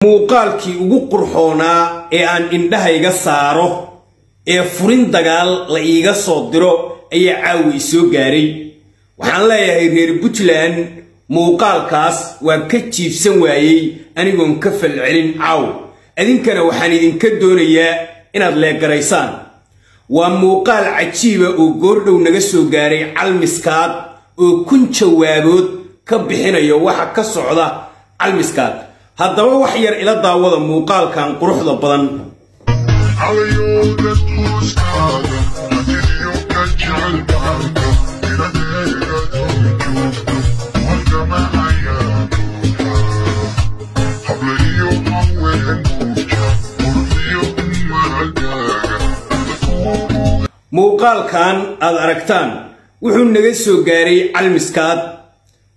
Muuqaalkii ugu qurxoonaa ee aan indhahayga saaro ee furin dagaal la iiga soo diro ayaa caawi isoo gaaray. Waxaan leeyahay reer Puntland, muuqaalkaas waan ka jiibsan waayey anigoon ka falcelin caaw. Adinkana waxaan idinka doonayaa inaad leegaraysaan. Waa muuqaal cajiiba oo goordhow naga soo gaaray Calmiskaad oo 1000 jawaabood ka bixinayo waxa ka socda Calmiskaad. Haddaba wax yar ila daawada muuqaalkan quruxda badan. Muuqaalkan aad aragtaan wuxuu naga soo gaaray Calmiskaad.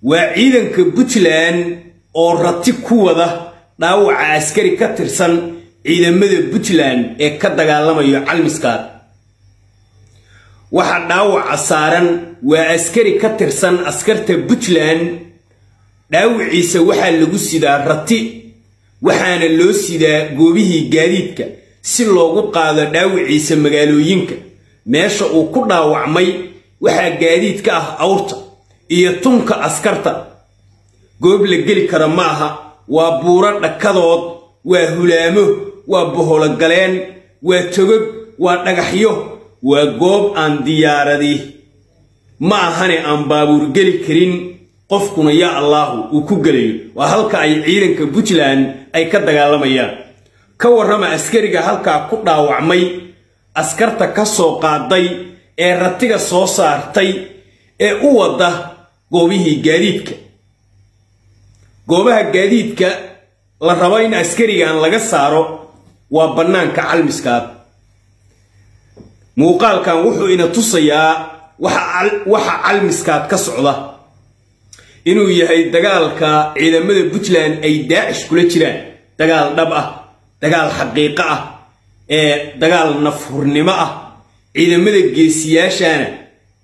Waa ciidanka Puntland oo rati ku wada dhaawaca askari ka tirsan ciidamada Puntland ee ka dagaalamayo Calmiskaad. Waxa dhaawaca saaran waa askari ka tirsan askarta Puntland. Dhaawiciisa waxaa lagu sidaa rati, waxaana loo sidaa goobihii gaadiidka si loogu qaado dhaawiciisa magaalooyinka. Meesha uu ku dhaawacmay waxaa gaadiid ka ah awrta iyo tunka askarta. Goob la geli kara ma aha, waa buuro dhakadood, waa hulaamo, waa bohologaleen, waa togog, waa dhagaxyo, waa goob aan diyaaradi ma ahane aan baabuur geli karin, qofkuna yaa Allaahu uu ku gelayo. Waa halka ay ciidanka Puntland ay ka dagaalamayaan. Ka warrama askariga halkaa ku dhaawacmay, askarta ka soo qaaday ee ratiga soo saartay ee u wadda goobihii gaadiidka. Goobaha gaadiidka la rabo in askarigan laga saaro waa bannaanka Calmiskaad. Muuqaalkan wuxuu ina tusayaa waxa Calmiskaad ka socda inuu yahay dagaalka ciidamada Puntland ay Daacish kula jiraan, dagaal dhab ah, dagaal xaqiiqo ah, ee dagaal nafhurnimo ah. Ciidamada geesiyaashana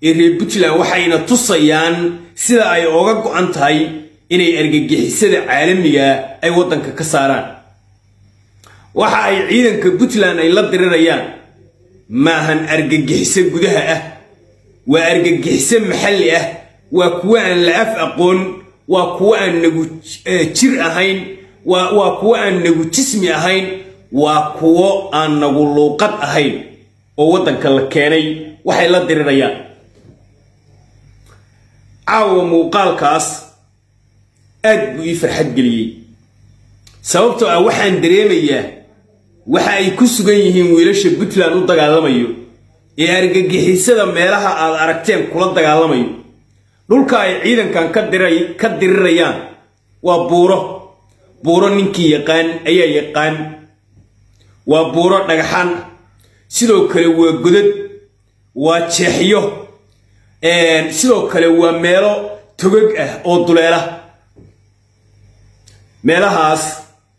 ee reer Puntland waxayna tusayaan sida ay ooga go'an tahay inay argagixisada caalamiga ay waddanka ka saaraan. Waxa ay ciidanka Puntland ay la dirirayaan maahan argagixiso gudaha ah, waa argagixiso maxalli ah, waa kuwo aan la af aqoon, waa kuwo aan nagu jir ahayn, waa kuwo aan nagu jismi ahayn, waa kuwo aan nagu luuqad ahayn oo waddanka la keenay waxay la dirirayaan. Caawa muuqaalkaas aad buu ii farxad geliyey, sababtoo ah waxaan dareemayaa waxa ay ku sugan yihiin wiilasha Puntland u dagaalamayo ee argagixisada meelaha aad aragteen kula dagaalamayo. Dhulka ay ciidankan ka dirirayaan waa buuro, buuro ninkii yaqaan ayaa yaqaan, waa buuro dhagaxaan, sidoo kale waa godad, waa jeexyo, sidoo kale waa meelo togog ah oo duleela. Meelahaas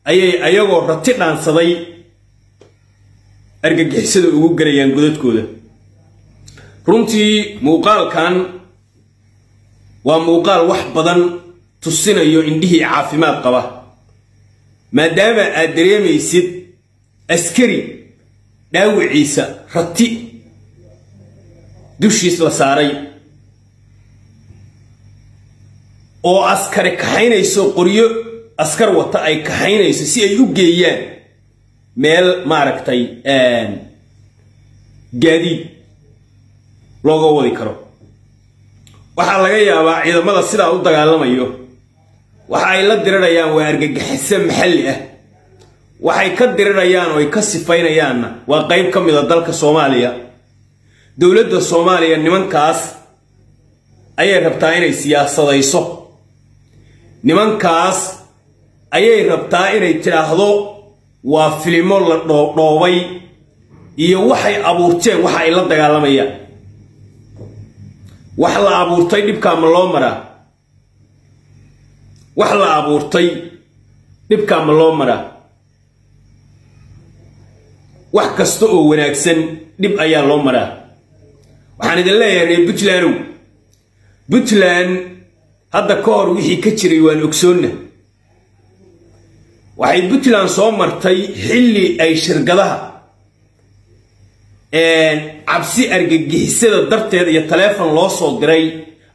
ayay ayagoo rati dhaansaday argagixisada ugu gelayaan godadkooda. Runtii muuqaalkan waa muuqaal wax badan tusinayo indhihii caafimaad qaba, maadaama aad dareemaysid askari dhaawiciisa rati dushiis la saaray oo askari kaxaynayso, qoryo askar wata ay kaxaynayso si ay u geeyaan meel maaragtay gaadiid looga wadi karo. Waxaa laga yaabaa ciidamada sidaa u dagaalamayo waxa ay la dirirayaan waa argagixiso maxalli ah, waxay ka dirirayaan oo ay ka sifaynayaanna waa qayb ka mid a dalka Soomaaliya. Dowladda Soomaaliya nimankaas ayay rabtaa inay siyaasadayso, nimankaas ayay rabtaa inay tidhaahdo waa filimo la dhoobdhoobay iyo waxay abuurteen waxa ay la dagaalamayaan. Wax la abuurtay dhibkaa ma loo maraa? Wax la abuurtay dhibkaa ma loo maraa? Wax kasta oo wanaagsan dhib ayaa loo maraa. Waxaan idin leeyahay reer Puntlandow, Puntland hadda ka hor wixii ka jiray waan ogsoonna. Waxay Puntland soo martay xilli ay shirkadaha cabsi argagixisada darteed iyo taleefon loo soo diray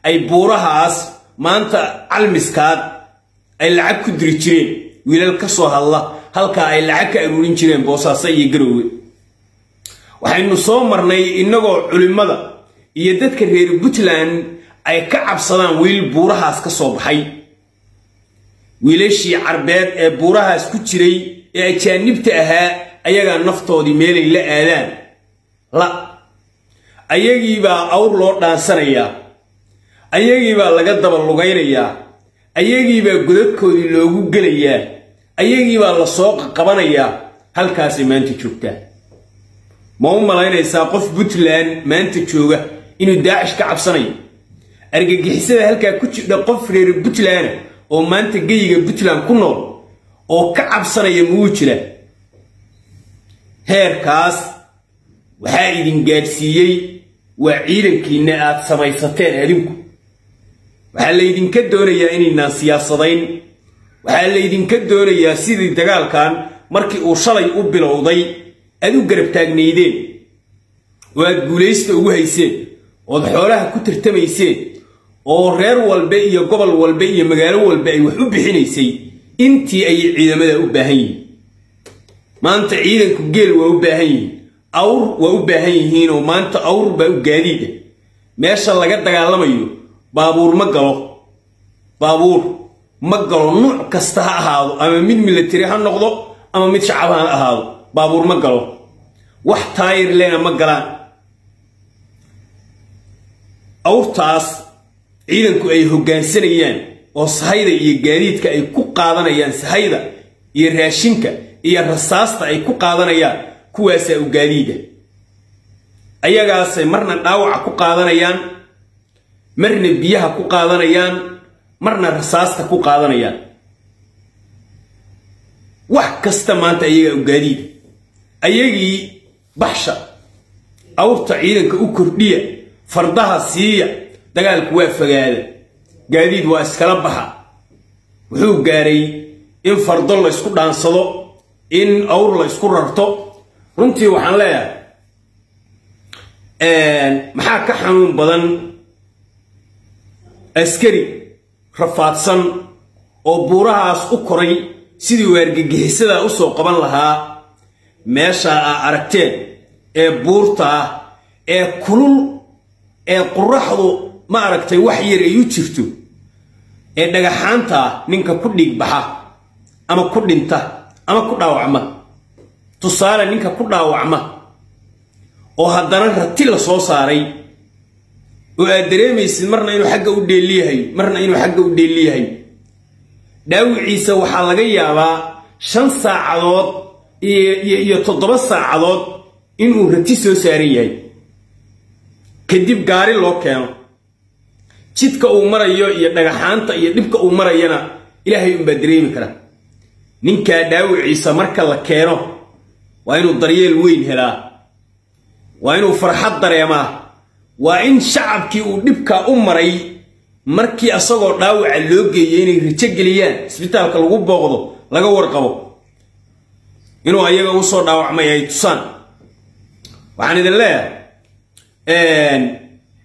ay buurahaas maanta calmiskaad ay lacag ku diri jireen, wiilal ka soo hadla halkaa ay lacag ka aruurin jireen Boosaaso iyo Garowe. Waxaynu soo marnay innagoo culimmada iyo dadka reer Puntland ay ka cabsadaan wiil buurahaas ka soo baxay. Wiilashii carbeed ee buurahaas ku jiray ee ajaanibta ahaa ayagaa naftoodii meelay la aadaan la, ayagiibaa awr loo dhaansanayaa, ayagiibaa laga daba lugaynayaa, ayagiibaa godadkoodii loogu gelayaa, ayagiibaa la soo qabanayaa. Halkaasay maanta joogtaa. Ma u malaynaysaa qof Puntland maanta jooga inuu Daacish ka cabsanayo? Argagixisada halkaa ku jidha qof reer Puntland oo maanta geyiga Puntland ku nool oo ka cabsanaya muu jira? Heerkaas waxaa idin gaadhsiiyey waa ciidankiinna aad samaysateen adinku. Waxaa laydinka doonayaa inaynaan siyaasadayn. Waxaa laydinka doonayaa sidii dagaalkan markii uu shalay u bilowday aad u garab taagnaydeen oo aad guulaysta ugu hayseen ood xoolaha ku tartamayseen oo reer walbe iyo gobol walbe iyo magaalo walbe ay wax u bixinaysay, intii ay ciidamada u baahan yihiin. Maanta ciidanku geel waa u baahan yihiin, awr waa u baahan yihiin, oo maanta awr baa u gaadiida. Meesha laga dagaalamayo baabuur ma galo, baabuur ma galo, nuuc kasta ha ahaado, ama mid military ha noqdo ama mid shacab ha ahaado, baabuur ma galo, wax taayir lena ma galaan. Awrtaas ciidanku ay hoggaansanayaan oo sahayda iyo gaadiidka ay ku qaadanayaan, sahayda iyo raashinka iyo rasaasta ay ku qaadanayaan, kuwaasaa u gaadiida. Ayagaasay marna dhaawaca ku qaadanayaan, marna biyaha ku qaadanayaan, marna rasaasta ku qaadanayaan. Wax kasta maanta ayagaa u gaadiida. Ayagii baxsha awrta ciidanka u kordhiya, fardaha siiya, dagaalku waa fogaada, gaadiid waa iskala baxa. Wuxuu gaaray in fardo la isku dhaansado, in awr la isku rarto. Runtii waxaan leeyahay maxaa ka xanuun badan askari rafaadsan oo buurahaas u koray sidii uu argagixisadaa u soo qaban lahaa? Meesha aa aragteen ee buurta ah ee kulul ee quraxdu ma aragtay wax yar ay u jirto ee dhagaxaanta ninka ku dhiig baxa ama ku dhinta ama ku dhaawacma, tusaale ninka ku dhaawacma oo haddana rati la soo saaray oo aad dareemaysid marna inuu xagga u dheeliyahay, marna inuu xagga u dheeliyahay, dhaawiciisa waxaa laga yaabaa 5 saacadood iyo 7 saacadood inuu rati soo saaran yahay. Kadib gaari loo keeno, jidka uu marayo iyo dhagaxaanta iyo dhibka uu marayana Ilaahay unbaa dareemi kara. Ninkaa dhaawiciisa marka la keeno waa inuu daryeel weyn helaa, waa inuu farxad dareemaa, waa in shacabkii uu dhibkaa u maray markii asagoo dhaawaca loo geeyey inay rajo geliyaan, isbitaalka lagu booqdo, laga warqabo inuu ayaga u soo dhaawacmay ay tusaan. Waxaan idin leeyahay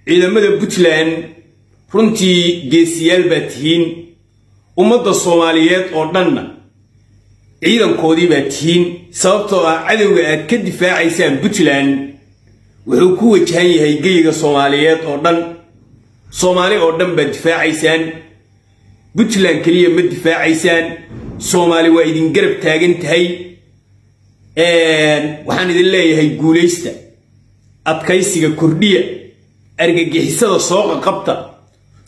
ciidamada Puntland runtii geesiyaal baa tihiin, ummadda Soomaaliyeed oo dhanna ciidankoodii baa tihiin, sababtoo ah cadowga aad ka difaacaysaan Puntland wuxuu ku wajahan yahay geyiga Soomaaliyeed oo dhan. Soomaali oo dhan baad difaacaysaan, Puntland keliya ma difaacaysaan. Soomaali waa idin garab taagan tahay. Waxaan idin leeyahay guulaysta, adkaysiga kordhiya, argagixisada soo qaqabta,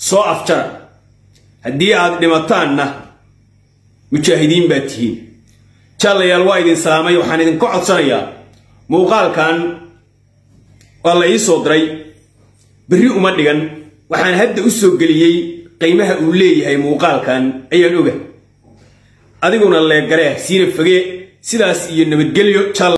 soo afjara. Haddii aad dhimataanna mujaahidiin baa tihiin. Jaalayaal, waa idin salaamay. Waxaan idinka codsanayaa muuqaalkan waa la ii soo diray, berri uma dhigan. Waxaan hadda u soo geliyey qiimaha uu leeyahay muuqaalkan ayaan oga. Adiguna leegaree siina fogee. Sidaas iyo nabadgelyo.